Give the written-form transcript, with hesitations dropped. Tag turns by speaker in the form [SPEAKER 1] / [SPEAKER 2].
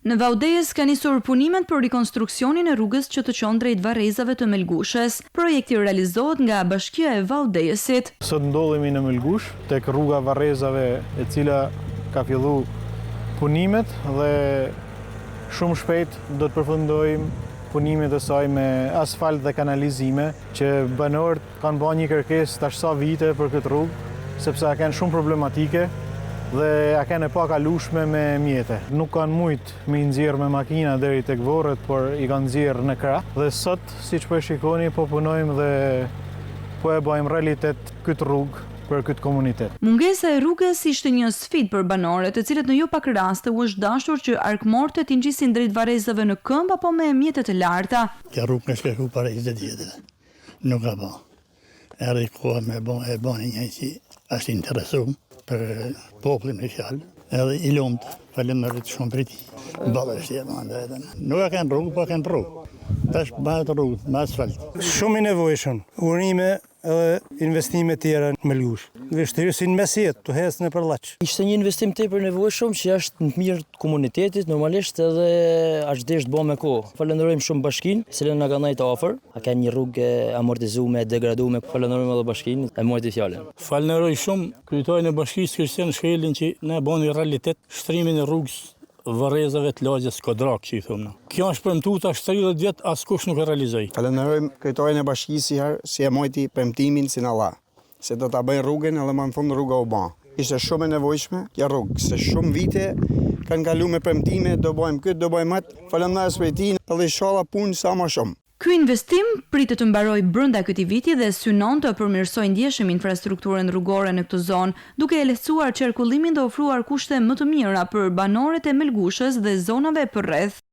[SPEAKER 1] Në Vau Dejës kanë nisur punimet për rikonstruksionin e rrugës që të çon drejt varrezave të Melgushës. Projekti realizohet nga Bashkia e Vau Dejësit.
[SPEAKER 2] Sot ndodhemi në Melgushë, tek rruga varrezave e cila ka fillu punimet dhe shumë shpejt do të përfundojmë punimet e saj me asfalt dhe kanalizime që banorët Kanë ba një kërkesë tash sa vite për këtë rrugë, sepse a kenë shumë problematike dhe a kenë e pakalushme me mjete. Nuk kanë mujt me i nxjerrë me makina deri tek vorret, por i kanë nxjerrë në krah. Dhe sot, siç po e shikoni, po punojmë dhe po e bajmë realitet këtë rrugë për këtë komunitet.
[SPEAKER 1] Mungesa e rrugës ishte një sfidë për banorët, të cilët në jo pak raste u është dashur që arkmortet t'i ngjisin drejt varrezave në këmbë apo me mjete të larta.
[SPEAKER 3] Kjo rrugë është kërku para 20 vjetëve. Nuk ka bo. Erdhi koha me bo, e boni një që është interesu për popullin me fjalë. Edhe i lumtë, faleminderit shumë për ti. Balla është e ma drejtën. Nuk ka kenë rrugë, po kenë rrugë. Tash bëhet rrugë, me asfalt.
[SPEAKER 4] Shumë i nevojshëm. Urime edhe investime tjera në Melgushë. Vështirë si në mesjetë, tu hecë nëpër llaç.
[SPEAKER 5] Ishte një investim tepër i nevojshëm që është në të mirë të komunitetit, normalisht edhe është dashtë bo me kohë. Falënderojmë shumë bashkinë, e cila na ka nejtë afër. A kenë një rrugë e amortizume, e degradume, falënderojmë edhe bashkinë, e mojti fjalën.
[SPEAKER 6] Falënderoj shumë kryetarin e bashkisë Kristian Shkrelin që na e boni realitet shtrimin e rrugës varrezave të lagjes Kodrakë që i thomë na. Kjo është premtu tash 30 vjet askush nuk e realizoi.
[SPEAKER 7] Falënderojmë kryetarin e bashkisë njëherë si e mojti premtimin si na dha. Se do ta bëjnë rrugën edhe më në fund rruga u ba. Ishte shumë e nevojshme kjo rrugë, se shumë vite kanë kalu me premtime, do bëjmë këtë, do bëjmë atë, faleminderit prej tij, edhe ishalla punë sa më shumë.
[SPEAKER 1] Ky investim pritet të mbarojë brenda këtij viti dhe synon të përmirësojë ndjeshëm infrastrukturën rrugore në këtë zonë, duke e lehtësuar qarkullimin dhe ofruar kushte më të mira për banorët e Melgushës dhe zonave përreth.